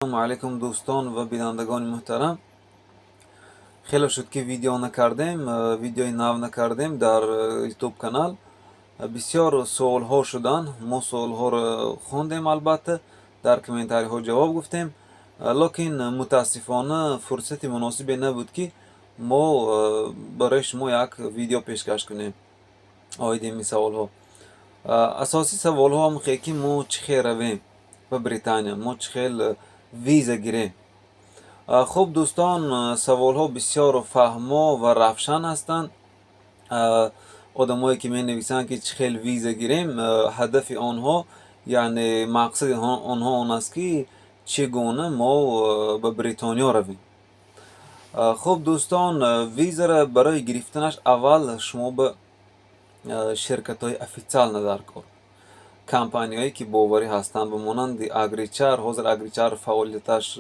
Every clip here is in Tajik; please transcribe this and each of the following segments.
Ассалому алайкум, дӯстон ва бинандагони муҳтарам. Хеле шуд, ки видео накардем, видеои нав накардем дар YouTube канал. Бисёр суолҳо шуданд. Мо суолҳоро хондем, албатта, дар комментариҳо ҷавоб гуфтем, лекин мутаассифона фурсати муносибе набуд, ки мо барои шумо як видео пешкаш кунем оиди ин саволҳо. Асосии саволҳо ҳам ки мо чӣ хел равем ба Британия, мо чӣ хел виза гирем. Хуб, дӯстон, саволҳо бисёр фаҳмо ва равшан ҳастанд. Одамое ки менависанд, ки чӣ хел виза гирем, ҳадафи онҳо, яъне мақсади онҳо он аст, ки чӣ гуна мо ба Бритониё равем. Хуб, дӯстон, визаро барои гирифтанаш аввал шумо ба ширкатҳои официально дар кор, компанияҳое ки боварӣ ҳастанд, ба монанди Агричар. Ҳозир Агричар фаъолияташ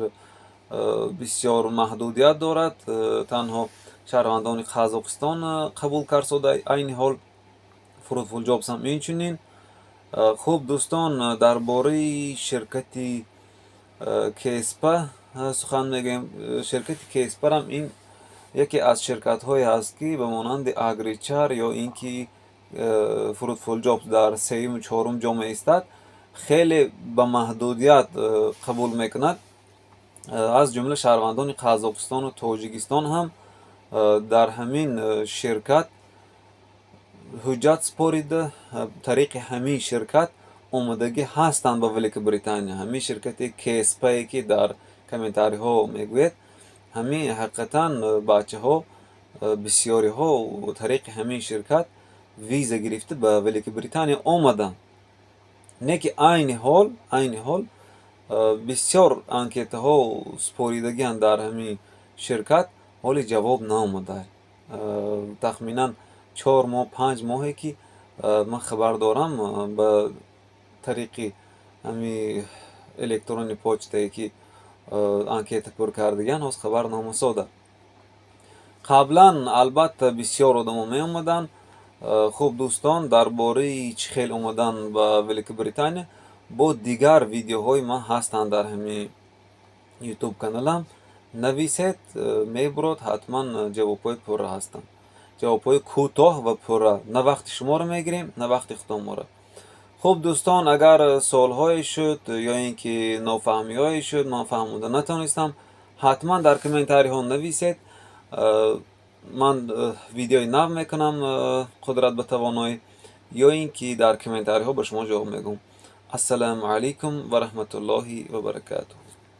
бисёр маҳдудият дорад, танҳо шаҳрвандони Қазоқистон қабул кард айни ҳол. Fruitful Jobs ҳам инчунин. Хуб, дӯстон, дар бораи ширкати КСП сухан мегӯем. Ширкати КСПрам ин яке аз ширкатҳое ҳаст, ки ба монанди Агричар ё ин ки Fruitful Jobs дар сеюму чорум ҷо меистад, хеле ба маҳдудият қабул мекунад. Аз ҷумла шаҳрвандони Қазоқистону Тоҷикистон ҳам дар ҳамин ширкат ҳуҷҷат супорида, тариқи ҳамин ширкат омодагӣ ҳастанд ба Великобритания. Ҳамин ширкати КСПе, ки дар комментариҳо мегӯед, ҳамин ҳақиқатан бачаҳо, бисёриҳо тариқи ҳамин ширкат виза гирифта ба Великобритания омаданд. Не ки айни ҳол бисёр анкетаҳо супоридагианд дар ҳамин ширкат, ҳоли ҷавоб наомада. Тахминан 4 моҳ, 5 моҳе ки ман хабар дорам, ба тариқи ҳами электронный почтае ки анкета пур кардагианд, ҳоз хабар намасода. Қаблан, албатта, бисёр одамо меомаданд. Хуб, дӯстон, дар бораи чӣ хел омадан ба Великобритания бо дигар видеоҳои ман ҳастанд дар ҳамин Ютуб каналам. Нависед, мебурод ҳатман, ҷавобҳои пурра ҳастанд, ҷавобҳои кӯтоҳ ва пурра. На вақти шуморо мегирем, на вақти худоморо. Хуб, дӯстон, агар суолҳое шуд ё ин ки нофаҳмиҳое шуд, ман фаҳмода натонистам, ҳатман дар комментариҳо нависед. Ман видеои нав мекунам, қудрат ба тавоноӣ, ё ин ки дар комментариҳо ба шумо ҷавоб мегӯм. Ассалому алайкум ва раҳматуллоҳи ва баракатуҳ.